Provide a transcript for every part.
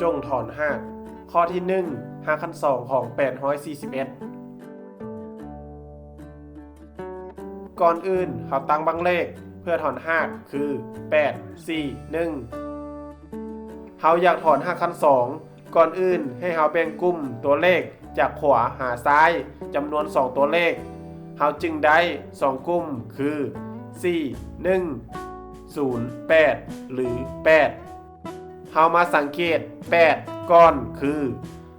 ຈົ່ງຖອນຮາກ. ຂໍ້ທີໜຶ່ງ ຮາກຂັ້ນສອງຂອງແປດຮ້ອຍສີ່ສິບເອັດ. ກ່ອນອື່ນເຮົາຕັ້ງບັ້ງເລກເພື່ອຖອນຮາກຄື ແປດ ສີ່ ໜຶ່ງ. ເຮົາຢາກຖອນຮາກຂັ້ນສອງ, ກ່ອນອື່ນໃຫ້ເຮົາແບ່ງກຸ່ມຕົວເລກຈາກຂວາຫາຊ້າຍຈຳນວນສອງຕົວເລກ, ເຮົາຈຶ່ງໄດ້ສອງກຸ່ມຄື ສີ່ ໜຶ່ງ, ສູນ ແປດ ຫຼື ແປດ. ເຮົາມາສັງເກດ ແປດ ກ່ອນ ຄື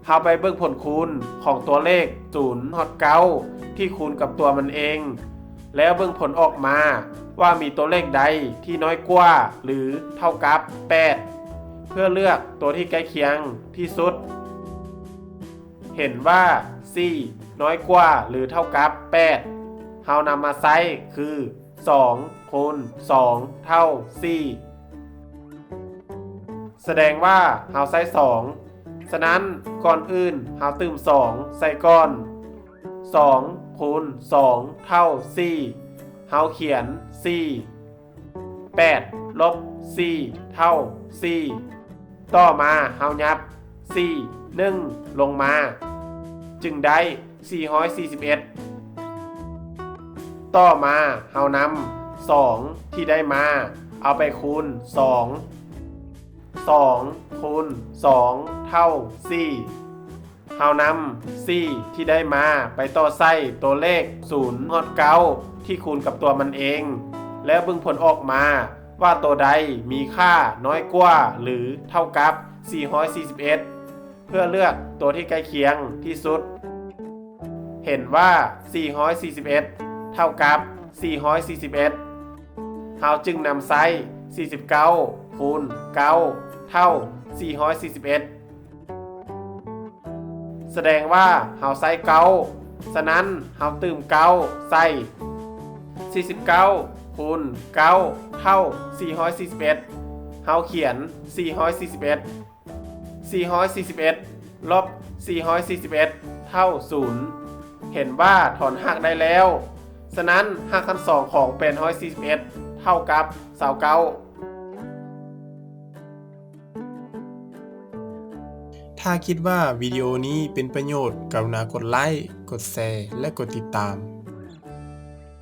ເຮົາໄປເບິ່ງຜົນຄູນຂອງຕົວເລກ ສູນ ຮອດ ເກົ້າ ທີ່ຄູນກັບຕົວມັນເອງ, ແລ້ວເບິ່ງຜົນອອກມາວ່າມີຕົວເລກໃດທີ່ນ້ອຍກວ່າ ຫຼື ເທົ່າກັບ ແປດ ເພື່ອເລືອກຕົວທີ່ໃກ້ຄຽງທີ່ສຸດ. ເຫັນວ່າ ສີ່ ນ້ອຍກວ່າ ຫຼື ເທົ່າກັບ ແປດ ເຮົານຳມາໃຊ້ຄື ສອງ ຄູນ ສອງ ເທົ່າ ສີ່ ສະແດງວ່າເຮົາໃຊ້ ສອງ. ສະນັ້ນ ກ່ອນອື່ນເຮົາຕື່ມ ສອງ ໃສ່ກ່ອນ. ສອງ ຄູນ ສອງ ເທົ່າ ສີ່ ເຮົາຂຽນ ສີ່. ແປດ ລົບ ສີ່ ເທົ່າ ສີ່. ຕໍ່ມາເຮົາຫຍັບ ສີ່ ໜຶ່ງ ລົງມາ ຈຶ່ງໄດ້ ສີ່ຮ້ອຍສີ່ສິບເອັດ. ຕໍ່ມາເຮົານຳ ສອງ ທີ່ໄດ້ມາ ເອົາໄປຄູນ ສອງ. ສອງ ຄູນ ສອງ ເທົ່າ ສີ່. ເຮົານຳ ສີ່ ທີ່ໄດ້ມາໄປຕໍ່ໃສ່ຕົວເລກ ສູນ ຮອດ ເກົ້າ ທີ່ຄູນກັບຕົວມັນເອງ ແລ້ວເບິ່ງຜົນອອກມາວ່າຕົວໃດມີຄ່ານ້ອຍກວ່າ ຫຼື ເທົ່າກັບ ສີ່ຮ້ອຍສີ່ສິບເອັດ ເພື່ອເລືອກຕົວທີ່ໃກ້ຄຽງທີ່ສຸດ. ເຫັນວ່າ ສີ່ຮ້ອຍສີ່ສິບເອັດ ເທົ່າກັບ ສີ່ຮ້ອຍສີ່ສິບເອັດ ເຮົາຈຶ່ງນຳໃຊ້ ສີ່ສິບເກົ້າ ຄູນ ເກົ້າ ເທົ່າ ສີ່ຮ້ອຍສີ່ສິບເອັດ. ສະແດງວ່າເຮົາໃຊ້ ເກົ້າ. ສະນັ້ນເຮົາຕື່ມ ເກົ້າ ໃສ່. ສີ່ສິບເກົ້າ ຄູນ ເກົ້າ ເທົ່າ ສີ່ຮ້ອຍສີ່ສິບເອັດ. ເຮົາຂຽນ ສີ່ຮ້ອຍສີ່ສິບເອັດ. ສີ່ຮ້ອຍສີ່ສິບເອັດ ລົບ ສີ່ຮ້ອຍສີ່ສິບເອັດ ເທົ່າ ສູນ. ເຫັນວ່າຖອນຮາກໄດ້ແລ້ວ. ສະນັ້ນ ຮາກຂັ້ນສອງຂອງແປດຮ້ອຍສີ່ສິບເອັດ ເທົ່າກັບ ຊາວເກົ້າ. ຖ້າຄິດວ່າວິດີໂອນີ້ເປັນປະໂຫຍດ, ກະລຸນາກົດໄລ, ກົດແຊ ແລະ ກົດຕິດຕາມ.